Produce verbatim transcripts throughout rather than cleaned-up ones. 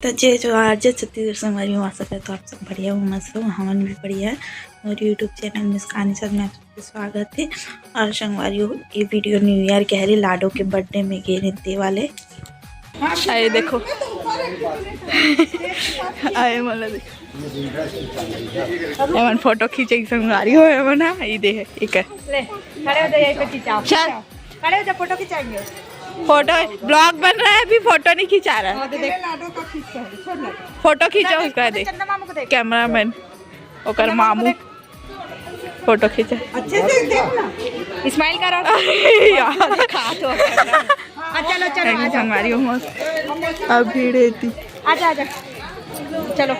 तो जय जोहार, जय छत्तीसगढ़ संगवारी हो। आशा करत हो आप सब बढ़िया हो, मस्त हो। हमन भी बढ़िया है। और YouTube चैनल मुस्कान के साथ में आप सबके स्वागत है। और संगवारी हो, ये वीडियो न्यू ईयर के हरे, लाडो के बर्थडे में गे रहे ते वाले। आए देखो, आए मोला देखो, एमन फोटो खींचे के संगवारी हो, एमन हा, ये दे है, एक है। ले, खड़े हो जा, यहीं पे खिंचाओ। चल। खड़े हो जा, फोटो खिंचाएंगे। फोटो, ब्लॉग बन रहा है, अभी फोटो नहीं खिंचा रहा। हाँ, तो देख। लाडो का खींच के है, छोड़ ना। फोटो खींचो, उसका दे। चंदा मामू को देख। कैमरामैन, ओकर चंदा मामू मामू। देख। फोटो खींचा। अच्छे से देख ना। स्माइल करो। अरे यार। देखा तो। हाँ, चलो, चलो, आ जाओ। संगवारी हो मस्त। अब भीड़ रहती। आजा, आजा। चलो।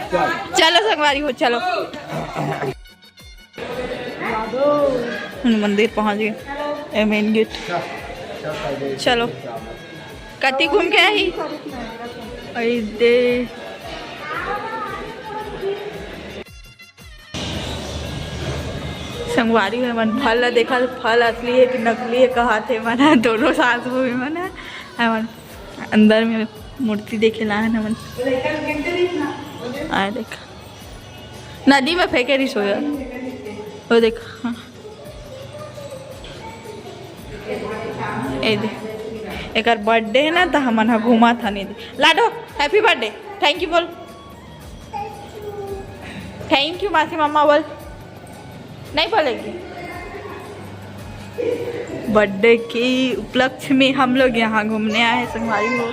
चलो संगवारी हो, चलो। हम मंदिर पहुंच गए। ए मेन गेट। चलो, कति घूम के आई? आई दे। संगवारी हो, एमन फल ला देखा, फल असली है कि नकली है, कहा थे मन, दोनों सास बहू मन है। एमन अंदर में मूर्ति देखे ला है ना मन। आए देख, नदी में फेंके रही सोया। वो देख, हाँ। ए दे, एकर बर्थडे है ना, तो हमन ह घूमा था नहीं दे। लाडो, हैप्पी बर्थडे, थैंक यू बोल। थैंक यू मासी मम्मा बोल। नहीं बोलेगी। बर्थडे के उपलक्ष्य में हम लोग यहाँ घूमने आए हैं संगवारी हो।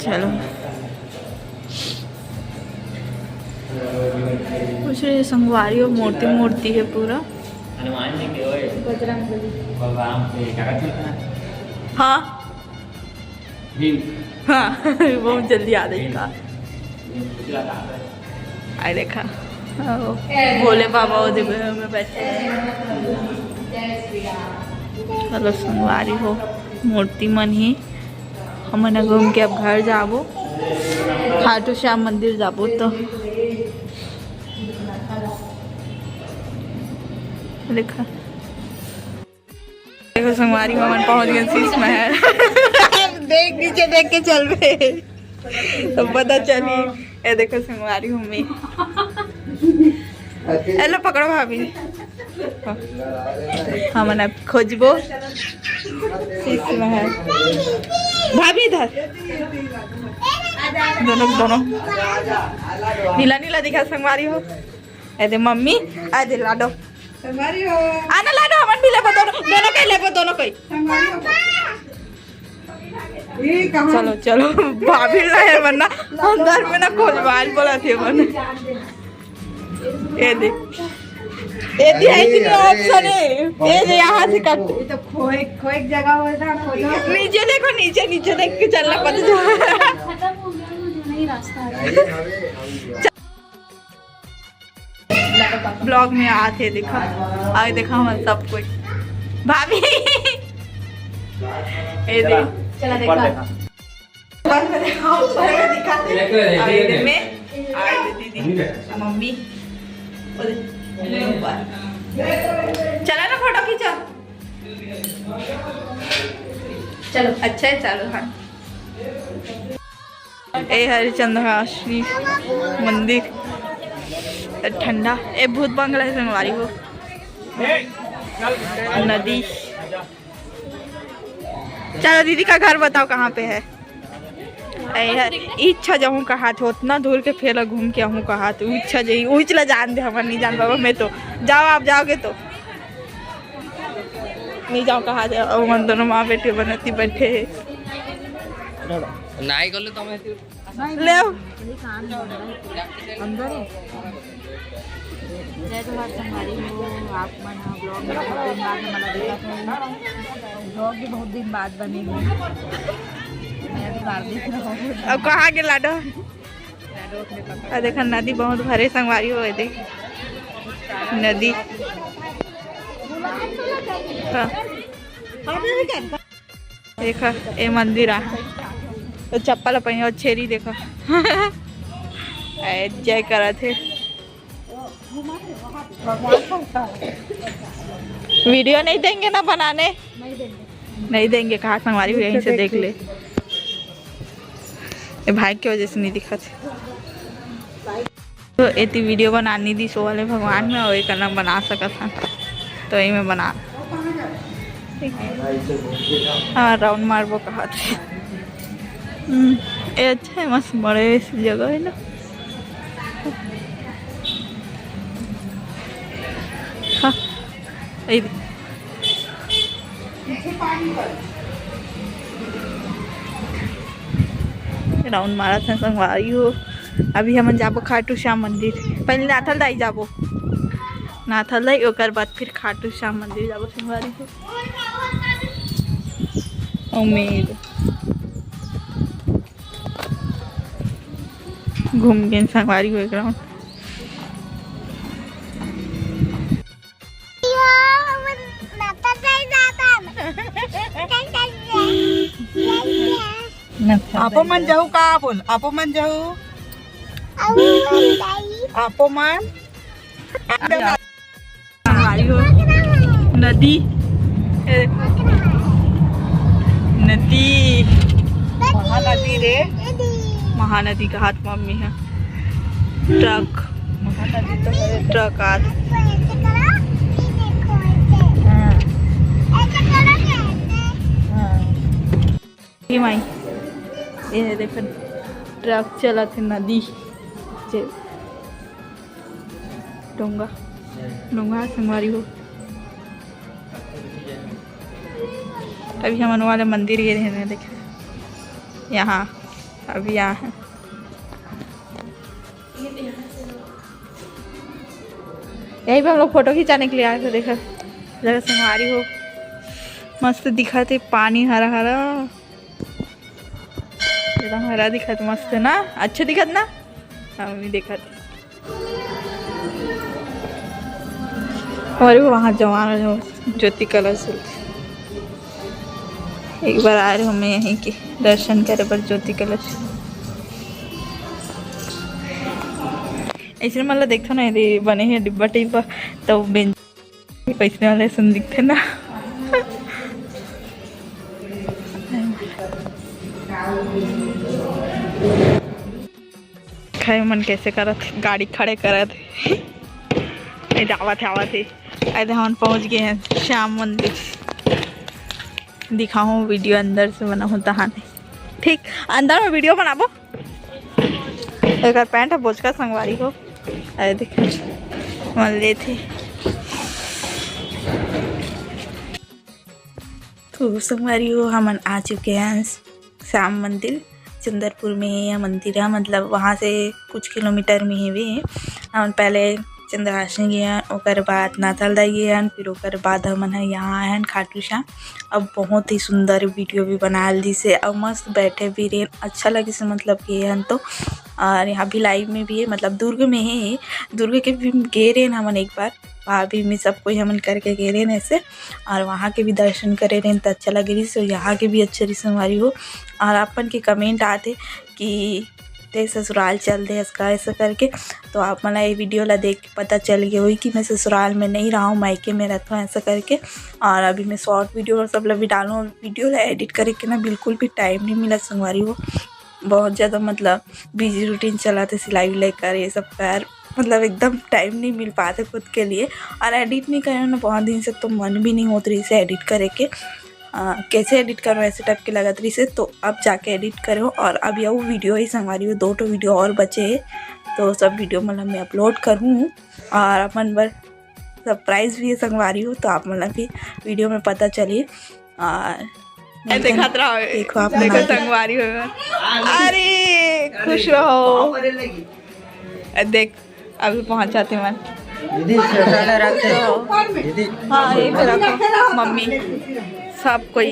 चलो, कुछ ये संगवारी हो, मूर्ति मूर्ति है पूरा। हनुमान जी के होए। बजरंग बली। बलराम के क्या कहते हैं? हाँ। भीम। हाँ। बहुत जल्दी याद है इसका। भीम। भीम। आए देखा, ओ, भोले बाबा वो जगह में बैठे हैं। चलो संगवारी हो, मूर्ति मन ही। हमन ह घूम के अब घर जाबो, खाटू श्याम मंदिर जाबो। तो देखा, देखो संगवारी हो, हमन पहुंच गए शीश महल। देख, नीचे देख के चलबे तो पता चली। ए देखो संगवारी हो, मैं, ए लो पकड़ो भाभी। हमन अब खोजबो शीश महल। भाभी इधर, दोनों दोनों नीला नीला दिखा संगवारी हो। ए दे मम्मी, आ दे लाडो। संगवारी हो। आना लाडो, हमन भी लेबो दोनों, दोनों कहीं लेबो, दोनों कहीं। संगवारी हो। ये कहाँ? चलो, चलो, भाभी ला है वरना अंदर में ना खोलवाल बोला थे मन। ये दे, ये दे है कि नहीं ऑप्शन है? ये दे, यहाँ से कट। ये तो खोए, खोए एक जगह होता है, खोजो। नीचे देखो, नीचे, नीचे देख के चलना पड़ता है। खत्म हो गया, मुझे नहीं रास्ता है। ब्लॉग में आते देखा, आए देखा हमन सब कोई। भाभी, ए दे, चला देखा। ऊपर में देखा, ऊपर में दिखाते। अभी इधर में आए दे दीदी, मम्मी, वो दे, ऊपर। चला ना फोटो खींचा। चलो, अच्छा है, चलो, हाँ। ए हरिचंद्राष्टमी मंदिर ठंडा, ए भूत बंगला है संगवारी हो। नदी। चलो दीदी का घर बताओ कहाँ पे है। ए हर इच्छा जाऊँ कहा थे, उतना दूर के फेला घूम के आऊँ कहा थे, इच्छा जाई, उचला जान दे, हमर नहीं जान बाबा, मैं तो जाओ, आप जाओगे तो नहीं जाओ कहा थे। और मन दोनों माँ बेटे बनती बैठे हैं। नाई कर लो तो मैं ले आओ। अंदर है। जय जोहार संगवारी हो, आप मन ह ब्लॉग में बहुत दिन बाद हमला देखत हो। ब्लॉग भी बहुत दिन बाद बने हे। मैं भी बार देख रहा हूँ। अब कहाँ के लाडो? आ देखा नदी बहुत भरे संगवारी हो, ए दे नदी। हाँ। देखा, ए मंदिर आ। तो चप्पल पहिन और छेरी देखा। ए, जय करत हे। वीडियो नहीं देंगे ना बनाने? नहीं देंगे। नहीं देंगे, कहा संगवारी हो, यहीं से देख ले। भाई के वजह से नहीं दिखत हे। तो एती वीडियो बना नहीं दिस, वो वाले भगवान में, और एक अलग बना सकत हन, तो यही में बना। ठीक है, हाँ, राउंड मारबो कहा थे। हम्म, ये अच्छा है, मस्त बड़े से जगह है ना। हाँ, ये दे। राउंड मारा था संगवारी हो। अभी हमन जाबो खाटू श्याम मंदिर, पहले नाथल दाई जाबो, नाथल दाई, ओकर बाद फिर खाटू श्याम मंदिर जाबो संगवारी हो। उम्मीद घूम के संगवारी हो एक राउंड। आप मन जाहू का बोल, आप मन जाहू, आप मन। नदी, नदी, महानदी रे, महानदी का हाथ मम्मी है। ट्रक, ट्रक आत। हाँ। हाँ। ये माई, ये देखो, ट्रक चलत हे नदी से। डोंगा, डोंगा संगवारी हो। अभी हमन वाले मंदिर गे रहे, देखो यहाँ, अभी यहाँ है। यही पे हम लोग फोटो खिंचाने के लिए आए थे। देखो, जगह संगवारी हो, मस्त दिखत हे, पानी हरा हरा, एकदम हरा दिखत, मस्त ना, अच्छा दिखत ना। हम भी देखत हमारे वहाँ जवान ज्योति कला से एक बार आए रहे हमें यहीं के दर्शन करे बर ज्योति कला से। ऐसे मतलब देखो ना, यदि बने हैं डिब्बा टिब्बा, तो बेंच पैसने वाले सुन दिखते ना। खाए मन कैसे करत, गाड़ी खड़े करत। ए, आवत हे, आवत हे। अरे, हमन पहुंच गए हैं श्याम मंदिर। दिखाहूँ वीडियो अंदर से बनाहूँ तहाने। ठीक, अंदर में वीडियो बनाबो। एकर पैंट ह बोचका संगवारी हो। अरे देख, मन लेथे। तो संगवारी हो, हमन आ चुके हैं श्याम मंदिर। चंदरपुर में हे ये मंदिर ह, मतलब वहाँ से कुछ किलोमीटर में हेवे। हमन पहले चंद्राशनी गे हन, ओकर बाद नाथलदा गे हन, फिर ओकर बाद हमन ह यहाँ आए हन खाटू श्याम। अब बहुत ही सुंदर वीडियो भी बनायल दिस हे, अउ मस्त बैठे भी रेन, अच्छा लगिस हे, मतलब गे हन तो। और यहाँ भी लाइव में भी हे, मतलब दुर्ग में हे, दुर्ग के भी गे रेन हमन एक बार, भाभी में सब कोई हमन करके गे रेन ऐसे, और वहाँ के भी दर्शन करे रेन त अच्छा लगे रिस, और यहाँ के भी अच्छे रिस संगवारी हो। और अपन के कमेंट आते कि ते ससुराल चल दे, इसका ऐसा करके। तो आप मन ला ये वीडियो ला देख के पता चल गया होई कि मैं ससुराल में नहीं रहा हूँ, मायके में रहता हूँ, ऐसा करके। और अभी मैं शॉर्ट वीडियो और सब ला भी डालूँ, और वीडियो ला एडिट करे के ना बिल्कुल भी टाइम नहीं मिला संगवारी हो। बहुत ज़्यादा मतलब बिजी रूटीन चला थे, सिलाई उलाई कर, ये सब कर, मतलब एकदम टाइम नहीं मिल पाते खुद के लिए। और एडिट नहीं करे ना बहुत दिन से, तो मन भी नहीं होत रही से एडिट करे के। आ, कैसे एडिट करो ऐसे टाइप के लगत रही से, तो अब जाके एडिट करो। और अब ये वीडियो ही संगवारी हो, दो ठो वीडियो और बचे हे, तो सब वीडियो मतलब मैं अपलोड करूँ। और अपन बर सरप्राइज भी हे संगवारी हो, तो आप मतलब भी वीडियो में पता चली। और ए, देखत रहो, देखो आप देखो मन। संगवारी हो। अरे खुश रहो। ए, देख अभी पहुंचाते मन। दीदी, छोटा ले रखते हैं। दीदी। हाँ, यही पे रखो, मम्मी, सब कोई।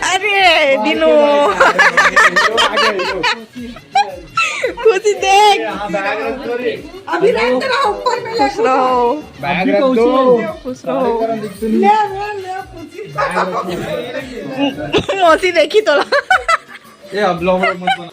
अरे दिनू, खुशी देख। अभी रख दे रहा, ऊपर में खुश रहो। बैग रख दो। खुश रहो। ले, ले, ले, खुशी। मौसी देखी तोला। ए, अब ब्लॉग मत बना।